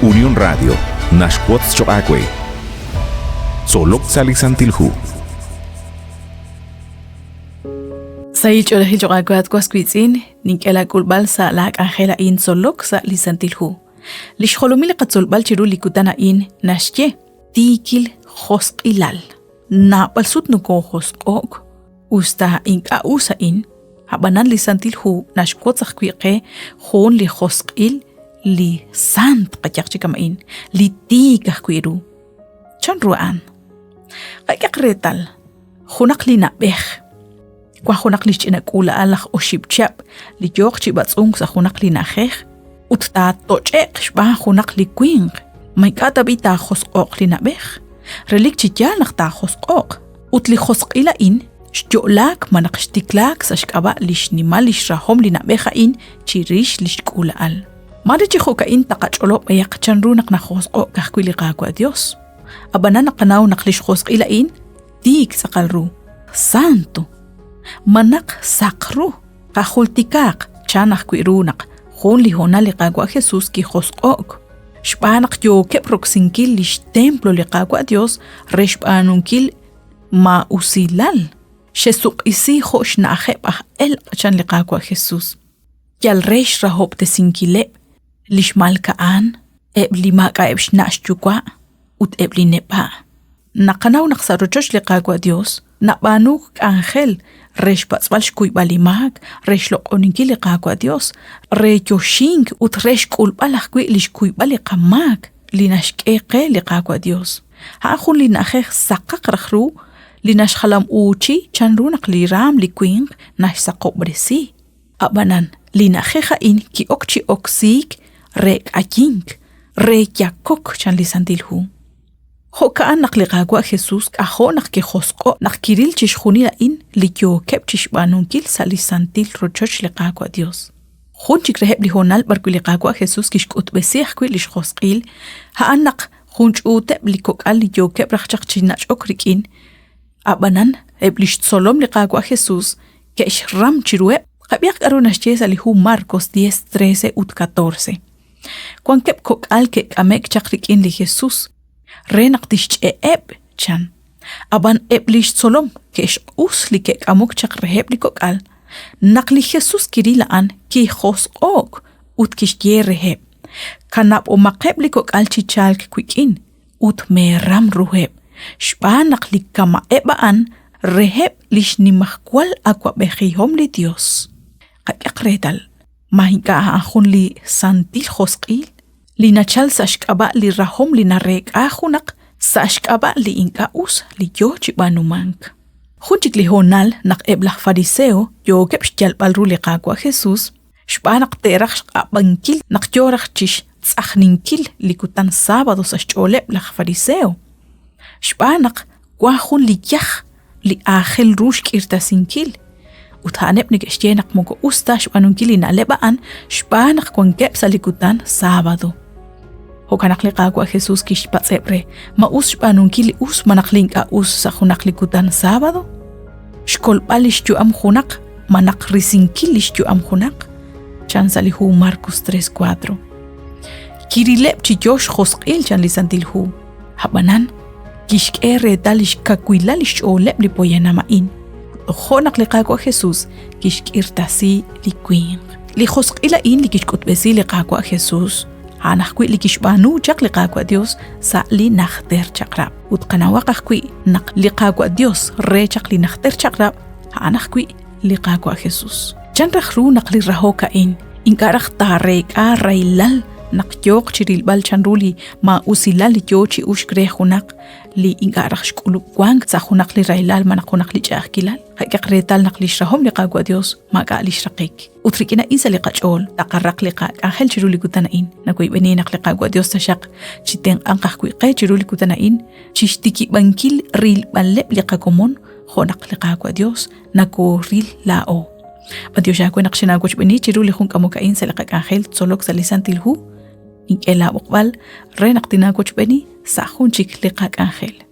Unión Radio naxwotz choq' aawe. Tzolok sa' li Santil Hu. Sahil ch'oolejil choq' aawe at was wiitz'in, nink'e laak'ulb'al sa' laak'anjel a'in tzolok sa' li Santil Hu. Li xjolomil li qatzolb'al chiru li kutan a'in naxye tiikil josq'ilal. Naab'al sut nokoojosq'o'k usta ink'a' us a'in, ab'anan li Santil Hu naxwotz ajwi' qe jun li josq'il li sant qayaq chi kama'in, li tiik ajwi' ru. Chanru a'an? Qak'ehaq reetal, junaq li na'b'ej wan junaq li xch'ina k'uula'al laj oxib' chihab' li yooq chi b'atz'unk sa' junaq li na'ajej ut taatoch'e'q xb'aan junaq li winq, ma ink'a' tab'i' taajosq'o'q li na'b'ej? Relik chi yaal naq taajosq'o'q. Ut li josq'il a'in xyo'laak malaj xtiklaak sa' xk'ab'a' li xnimal li xrahom li na'b'ej a'in chirix li xk'uula'al. Maare chi jo'ka'in taqach'olob' b'ayaq chanru naq najosq'o'k ajwi' li Qaawa' Dios. Ab'anan naqanaw naq li xjosq'il a'in tiik tz'aqal ru, santo, manaq saq ru. Qajultikaaq chan ajwi' ru naq jun li hoonal li Qaawa' Jesus kijosq'o'k xb'aan naq yookeb' roksinkil li xtemplo li Qaawa' Dios re xb'aanunkil maa'usilal. Xesuq'isi jo' xna'ajeb' aj elq' chan li Qaawa' Jesus. Yal re xrahob'tesinkileb' li xmalka'an, eb' li maak'a'eb' xna' xyuwa' ut eb' li neb'a'. Naqanaw naq sa' rochoch li Qaawa' Dios nab'aanuuk k'anjel re xpatz'b'al xkuyb'al li maak, re xloq'oninkil li Qaawa' Dios, re yoxink ut re xk'ulb'al ajwi' li xkuyb'al li qamaak li naxk'e qe li Qaawa' Dios. A'an jun li na'ajej saqaq raj ru li naxjalam'uuchi chanru naq li raam li winq naxsaqob'resi. Ab'anan, li na'ajej a'in ki'ok chi oksiik re k'ayink, re yakok, chan li Santil Hu. Jo'ka'an naq li Qaawa' Jesús k'ajo' naq kijosq'o' naq kiril chixjunil a'in li yookeb' chi xb'aanunkil sa' li santil rochoch li Qaawa' Yos. Jun chik reheb' li hoonal b'arwi' li Qaawa' Jesús kixk'utb'esi ajwi' li xjosq'il, a'an naq jun ch'uuteb' li kok'al li yookeb' raj chaq chi nach'ok rik'in, ab'anan eb' li xtzolom li Qaawa' Jesús ke'xram chiruheb'. Qab'ihaq k'aru naxye sa' li hu Marcos 10, 13 ut 14. Wankeb' kok'al ke'k'ame'k chaq rik'in li Jesus re naq tixch'e'eb', chan. Ab'an eb' li xtzolom ke'xq'us li ke'k'amok chaq reheb' li kok'al. Naq li Jesus kiril a'an, kijosq'o'k ut kixye reheb', Kanab'omaqeb' li kok'al chi chalk wik'in ut meeram ruheb', xb'aan naq li kama'eb' a'an reheb' li xnimajwal awab'ejihom li Yos. Qak'ehaq reetal, Ma ink'a' a'an jun li santil josq'il li nachal sa' xk'ab'a' li rajom li nareek'a junaq sa' xk'ab'a' li ink'a' us li yoo chi b'aanumank? Jun chik li hoonal naq eb' laj fariseo yookeb' xyalb'al ru li Qaawa' Jesus xb'aan naq te'raj xq'ab'ankil naq yoo raj chixtz'ajninkil li kutan sábado sa' xch'ooleb' laj fariseo xb'aan naq wan jun li yaj li aajel ru xk'irtasinkil. Ut a'aneb' neke'xye naq moko us ta xb'aanunkil li na'leb' a'an xb'aan naq wankeb' sa' li kutan sábado. Jo'kan naq li Qaawa' Jesús kixpatz'eb' re, ma us xb'aanunkil li us malaj li ink'a' us sa' junaq li kutan sábado? Xkolb'al li xyu'am junaq malaj risinkil li xyu'am junaq? Chan sa' li hu Marcos 3:4. Kirileb' chi yo xjosq'il chan li Santil Hu. Ab'anan, kixk'e reetal li xkawilal li xch'ooleb' li poyanam a'in. Tojo' naq li Qaawa' Jesús kixk'irtasi li winq. Li josq'il a'in li kixk'utb'esi li Qaawa' Jesús, a'an ajwi' li kixb'aanu chaq li Qaawa' Dios sa' li Najter Chaq'rab'. Ut qanawaq ajwi' naq li Qaawa' Dios re chaq li Najter Chaq'rab', a'an ajwi' li Qaawa' Jesús. Chan raj ru naq li rahok a'in ink'a' raj taareek'a rahilal naq yooq chi rilb'al chanru li maa'usilal li yoo chi uxk re junaq li ink'a' raj xk'ulub' wank sa' junaq li rahilal malaj junaq li ch'a'ajkilal? Qak'ehaq reetal naq lix rahom li Qaawa' Dios maak'a' lix raqik. Ut rik'in a'in sa' li qach'ool taqaraq li qak'anjel chiru li kutan a'in. Nawoyb'eni naq li Qaawa' Dios taxaq chi tenq'anq ajwi' qe chiru li kutan a'in chixtikib'ankil rilb'aleb' li qakomon jo' naq li Qaawa' Dios nakooril laa'o. B'antiox aawe naq xinaawochb'eeni chiru li jun k'amok a'in sa' li qak'anjel tzolok sa' li Santil Hu. Nink'e laab'oqb'al re naq tinaawochb'eeni sa' jun chik li qak'anjel.